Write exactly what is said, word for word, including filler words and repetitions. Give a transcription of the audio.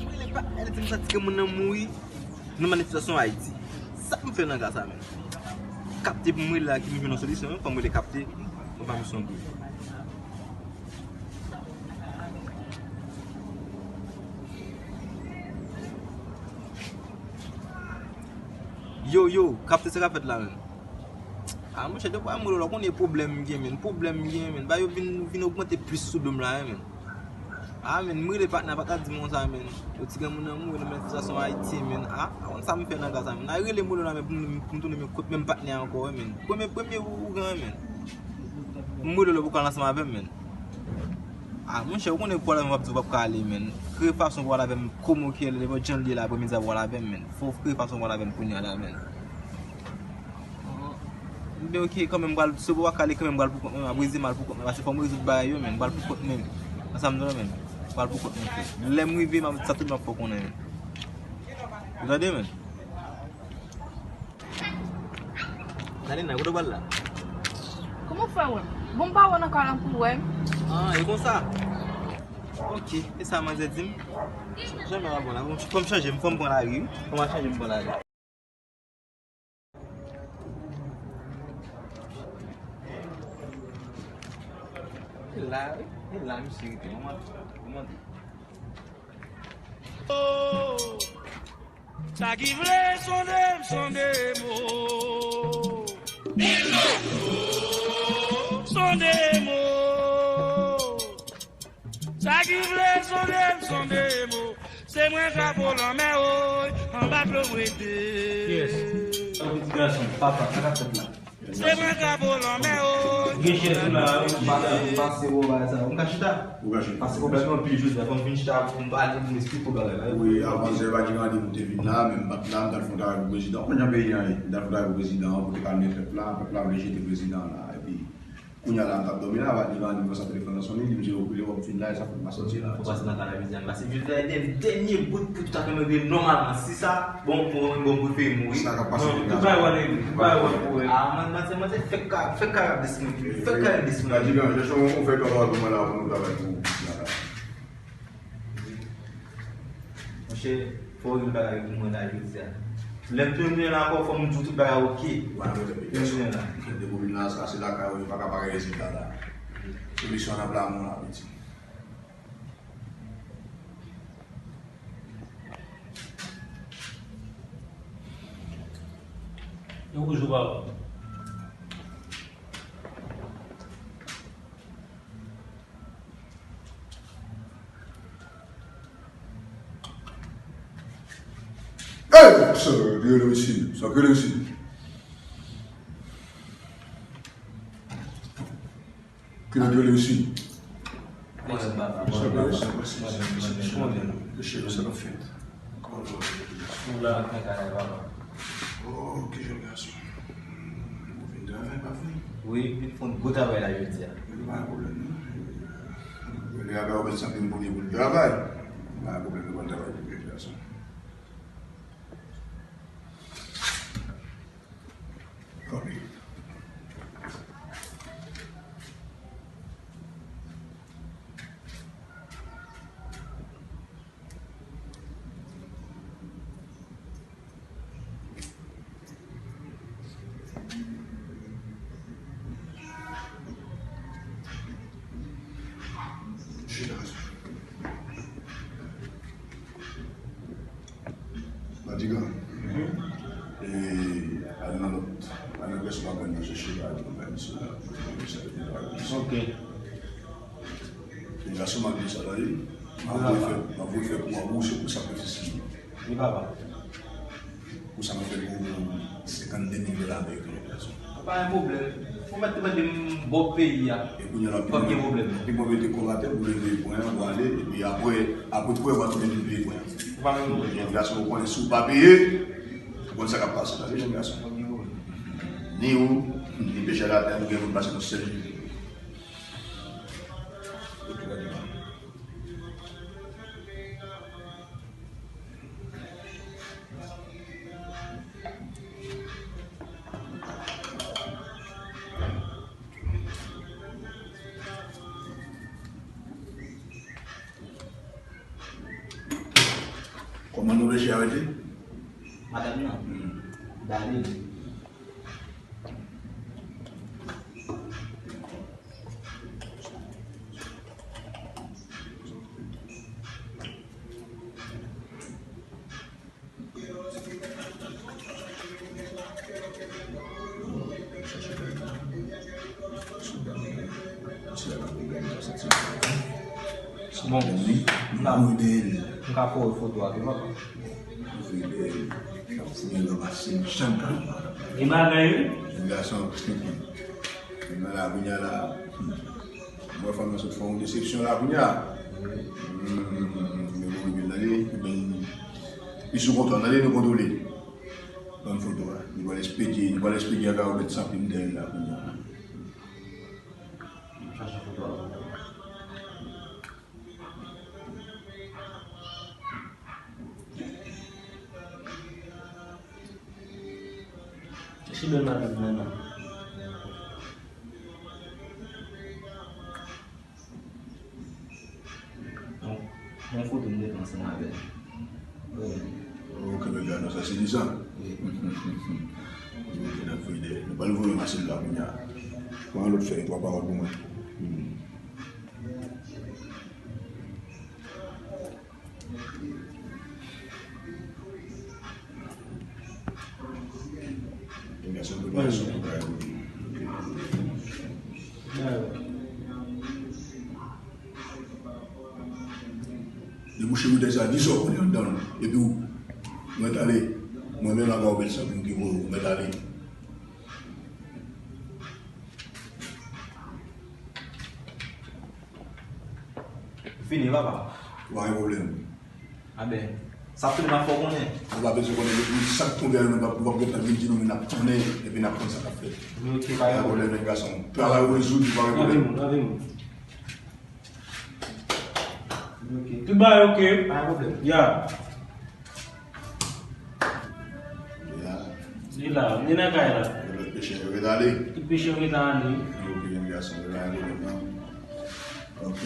Mwen le pa, el di m sa ti granmoun nan mouri nan manifestasyon Ayiti. Sa m fè nan ka sa menm? Kapte pou mwen la ki m jwenn yon solisyon, fò m rele Kapte, mwen pa misyon pou. Yo, yo, Kapte, sa k ap fèt la menm? A, monchè, depi mwen rele w la, w konnen pwoblèm m gen, menn. Pwoblèm m gen, menn. Bagay yo vin, vin ogmante plis sou do m la, menn. A, menn, m rele patnè, patnè di m konsa, menn. Yo ti granmoun nan mouri nan manifestasyon Ayiti, menn. A, a konn sa m fè nan ka sa, menn. A, rele m rele w la, menn, pou m, pou m tounen men kot menm patnè ankò, wi, menn. Premye, premye ougan, menn. M rele w la pou w ka al ansanm avè m, menn. A, monchè, ou konnen pwoblèm w ap di w p ap ka ale, menn. Kreye fason pou w al avè m, kòman w ye, nenpòt jan l ye la, aprèmidi a pou w al avè m, menn. Fò w kreye fason pou w al avè m kounye a la, menn. Ebyen, oke, kanmenm, m pral, si w pa ka ale kanmenm, m pral pou kont mwen, m ap reze m al pou kont mwen, paske fò m rezoud bagay yo, menn, m pral pou kont mwen. Ansanm non, menn, m pral pou kont mwen, frè. Lè m rive, m ap, sa tout m ap fè w konnen, menn. Ou tande, menn? Nalina, kote w pral la? Kòman w fè wè m? Bon, m pa wè w nan kay la pou wè m. Ah, e konsa? Oke, e sa manzè di m? Janm pa bon la, fò m chanje, fò m pran lari, wi. Fò m al chanje, m pran lari. E la, e la, misye rete. Mwen, mwen, mwen. Sa ki vle sonde m, sonde m, o. Sonde m, o. Sa ki vle sonde m, sonde m, o. Se mwen drapo lanmè, o. Anba dlo m rete. Yes. Yon ti gason, papa, sa k ap fèt la? Se mwen drapo lanmè, o. Gen chèz la, wi. M pase, m pase, bon, bagay sa. M ka chita? Ou ka chita. Paske pwoblèm nan anpil, Joseph. Fò m vin chita pou m pale, pou m esplike w bagay la. Wi, avan jè pa gen randevou te vin la, men m pa t la, m t al fè yon travay pou prezidan. Ou konn jan peyi an ye. M t al fè yon travay pou prezidan an, pou te kalme pèp la, pèp la vle jete prezidan an la. Epi, kounye a la, m t ap dòmi la, li rele m, sa telefòn nan sonnen, li di m, "Jero, kile w ap fin la, e sa fèk m pa sòti la." Fò pase nan ka la, mezanmi. Paske Joseph, dènye, dènye bout pou tout afè mwen vin nòmalman. Si sa, Bon, bon, bon, prefere mouri. Sa k ap pase kounye a? Tout bagay w ap regle, tout bagay w ap regle. Ah, mwen, mwen, mwen, fèk ka, fèk ka rap disponible. Fèk ka rap disponible. Fatigan, jèsyon, ou fè kòman pou mwen la, pou nou travay pou ou. Monchè, fò w regle bagay pou mwen la, jodi a. Lè m tounen la ankò, fò m di w tout bagay oke. Lè m tounen la. Depi w vin la, sa se lakay ou, yo pa ka pa gen rezilta la. Solisyon nan plan mwen la, piti. Yo wouj ou pa wè. Hey! Sa k rele isi? Sa k rele isi? Ki nèg rele isi? Wi, m vin fè yon gwo travay la jodi a. Pa gen pwoblèm, non. Lè a ou mèt santi m pou li pou l travay. Pa gen pwoblèm, nou pral travay pou jodi a. Madigan. E, al nan lòt, al nan pèsonn ap vin nan chèche la, al nan misyon la. Ok. E gason m ap di sa la, wi. M ap voye fè, m ap voye fè pou w, pou w, se pou sakrifis li. Wi, papa. Pou sa m ap fè pou senkannde mil dola ameriken yon pèsonn. Pa gen pwoblèm. Ou mèt tou mande m bò peyi a. E kounye a la, fòk gen pwoblèm. Epi mwen mete kò m atè, pou leve pwen an, pou ale, epi apre, apre twè, w a tounen vin peye pwen an. Pa gen pwoblèm. Jèn gason, ou konnen si w pa peye, ou konn sa k ap pase la, wi, jèn gason. Ni ou, ni Michel Latin, nou gen pou n pase nan sèl jou. Ok, gade la. Kòman nou resi arete? Madanm nan? Hmm. Dali. Bon, m ka, m ka fè w foto a tou, papa. Gen bagay, wi. Nèg gason, nèg nan la, kounye a la. Mwen fanm nan sot fè yon desepsyon la kounye a. Li sou kontwòl, tande, nou kontwole. Ban m foto a. Nou pral espedye, nou pral espedye ak Arobèt Sanplim dèyè l la kounye a. Chache foto a. Chibèl madanm nan, non. Bon, yon foto m te pran ansanm avè l. Wi. Ok, men gade sa, se li sa? Wi. Ok, n ap voye dèyè. Nou pral voye Marcel la kounye a. Pran lòt fèy, twa pawòl pou mwen. Hmm. Debouche boutèy sa, di sa w konnen anndan l. Epi w mèt ale. Mwen menm ak Arobèt Sanplim ki voye w, mèt ale. Fini, papa. Pa gen pwoblèm. A ben, sa ap fini, m ap fè w konnen. Ou pa bezwen konnen, depi sa k tonbe a, nou p ap, nou p ap gentan vin di nou, men n ap konnen, epi n ap konn sa k ap fèt. Ok, pa gen pwoblèm, nèg gason. Travay ou rezoud, pa gen pwoblèm. Lave moun, lave moun. Ok. Tout bagay ok. Pa gen pwoblèm. Ya. Ya. Li la, li nan kay la. Lòt peche yo ret ale. Tout peche yo ret ale. Ok, jen gason, yo la ale devan. Ok.